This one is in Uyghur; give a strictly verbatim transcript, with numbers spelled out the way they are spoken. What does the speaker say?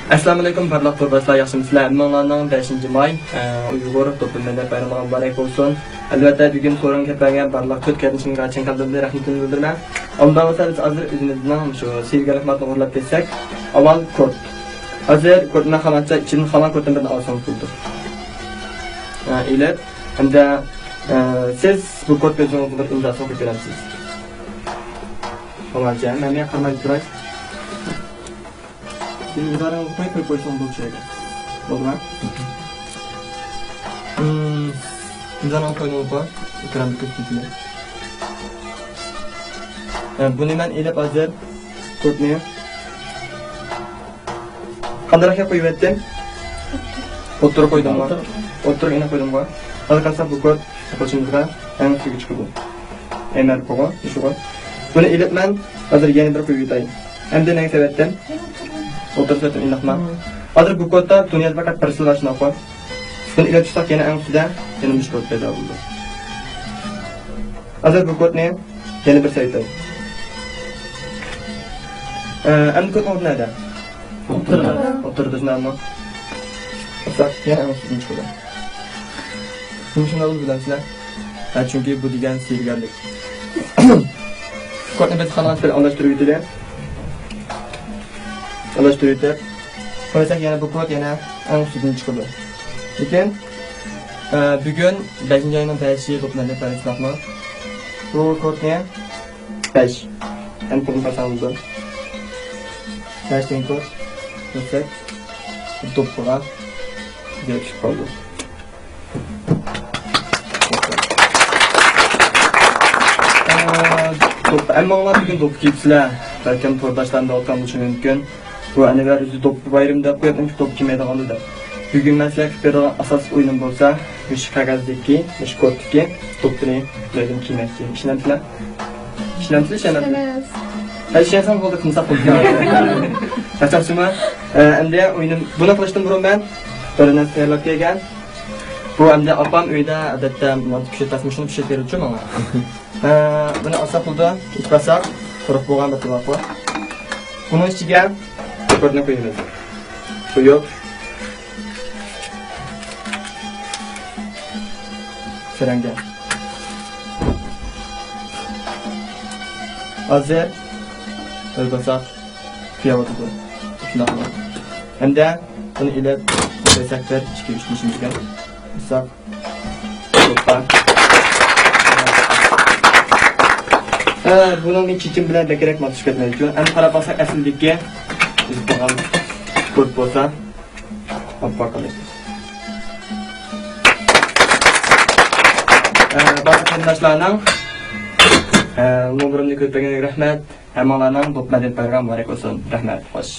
ئەسسالامۇئەلەيكۇم، بارلىق تورداشلار، ياخشىمۇسىلەر؟ ھەممىڭلارنىڭ بەشىنچى ماي، ئە، ئۇيغۇر دوپپا مەدەنىيەت بايرىمىغا مۇبارەك بولسۇن. ئەلۋەتتە، بۈگۈن سورۇنغا كەپ بەرگەن بارلىق تۆت قېرىندىشىمغا چىن قەلبىمدىن رەھمىتىمنى بىلدۈرىمەن. ئۇنداق بولسا، بىز ھازىر ئۆزىمىزنىڭ شۇ سېھىرگەرلىك ماددىنى ئورۇنلاپ كەتسەك، ئاۋۋال كورت. ھازىر كورتنى خالىغانچە ئىچىدىن خالىغان كورتتىن بىرنى ئالسىڭىز بولىدۇ. ئە، ئېلىپ، ھەمدە، ئە، سىز بۇ كورت ئۆزىڭىزنىڭ بىر ئىمزاسىنى قويۇپ بېرەمسىز؟ بولغانچە، مەن مېنى قارىماي تۇراي. ئىمزاڭلارنى قويۇپ، قويۇپ قويساڭ بولىدۇ شۇ يەرگە. بولدىما؟ ھىم، ئىمزاڭلارنى قويدۇڭلار، ئېكراندا كۆرسىتىمەن. ھە، بۇنى مەن ئېلىپ ھازىر كورتنى قانداق قىلىپ قويۇۋەتتىم؟ ئوتتۇرىغا قويدۇمغۇ؟ ئوتتۇرىغا. ئوتتۇرىغا ئېنىق قويدۇمغۇ؟ ھازىر قارىساق بۇ كورت قوشۇمىسىغا ئەڭ ئۈستىگە چىقىدۇ. ئەمەل قوغۇ، مۇشۇغۇ. بۇنى ئېلىپ مەن ھازىر يەنە بىر قويۇۋېتەي. ئەمدى نەگە سەۋەتتىم؟ ئوتتۇرا سەۋەتتىم ئېنىقما؟ ھازىر بۇ كودتا دۇنيادا پەقەت بىرسىلا بار شۇنداققۇ؟ بۇنى ئېلىپ چىقساق يەنە ئەڭ ئۈستىدە يەنە مۇشۇ كود پەيدا بولىدۇ. ھازىر بۇ كودنى يەنە بىر سەۋەتتىم. ئە، ئەمدى كودنىڭ ئورنى نەدە؟ ئوتتۇرىدا. ئوتتۇرىدا شۇنداقمۇ؟ بۇرساق يەنە ئەڭ ئۈستىدىن چىقىدۇ. نېمە شۇنداق بولدى بىلەمسىلەر؟ ھە، چۈنكى بۇ دېگەن سېھىرگەرلىك. كودنى بىز خالىغانچە ئالماشتۇرۇۋېتىلى. ئالماشتۇرۇۋېتىپ، قويساق يەنە بۇ كود يەنە ئەڭ ئۈستىدىن چىقىدۇ. لېكىن، ئە، بۈگۈن بەشىنچى ئاينىڭ بەشى، دوپپا مەدەنىيەت بايرىمى. بۇ كودنى بەش. ھەم قولۇم قاساڭلىدىم. بەش دېگەن كود. كۆرسەك، دوپپىغا گەپ چىقىپ قالدى. ئە، دوپپا، ھەممىڭلار بۈگۈن دوپپا كىيىپسىلەر. بەلكىم تورداشلارنى دەۋاتقان بولۇشى مۇمكىن. بۇ ئەنۋەر ئۆزى دوپپا بايرىمى دەپ قويۇپ، ئەمدى دوپپا كىيمەيدىغان دېدى. بۈگۈن مەن سىلەرگە بېرىدىغان ئاساسلىق ئويۇنۇم بولسا، مۇشۇ قەغەزدىكى، مۇشۇ كودتىكى دوپپىنى بىلەن كىيمەكچى. ئىشىنەمسىلەر؟ ئىشىنەمسىلەر، ئىشەنمەمسىلەر؟ ئىشەنمەس. ھە، ئىشەنسەڭ بولدى، قىلمىساق بولدى. چاقچاقچىمۇ؟ ئە، ئەمدى ئويۇنۇم، بۇنى قىلىشتىن بۇرۇن مەن بىر نەرسە تەييارلاپ كەلگەن. بۇ ئەمدى ئاپام ئۆيدە ئادەتتە مانتا پىشۇرۇپ بەرسە، مۇشۇنى پىشۇرۇپ بېرىدىچۇ ماڭا. ئە، بۇنى ئالساق بولىدۇ، ئېتىپ بارساق، قۇرۇق بولغان بىر تاۋاق بار. بۇنىڭ ئىچىگە كۆكەرتنى قويىمىز. قويۇپ، سەرەڭگە. ھازىر بىر باساق كۆيۈۋاتىدۇ. شۇنداقمۇ؟ ھەمدە بۇنى ئېلىپ، بىر سەكتەر ئىككى ئۈچ تىيىشىمىز كېرەك. باساق. ھوپپا. ئە، بۇنىڭ چېچىم بىلەن بەكرەك ماسلىشىپ كەتمەيدۇ. ئەمدى قاراپ باقساق، ئەسلىدىكى ئۈزۈپ قالغان كود بولسا، ئاپپاق قىلىپ. ئە، بارلىق قېرىنداشلارنىڭ، ئە، نومۇرۇمنى كۆرۈپ بەرگەنلىكىگە رەھمەت. ھەممىڭلارنىڭ دوپپا مەدەنىيەت بايرىمىغا مۇبارەك بولسۇن. رەھمەت. خوش.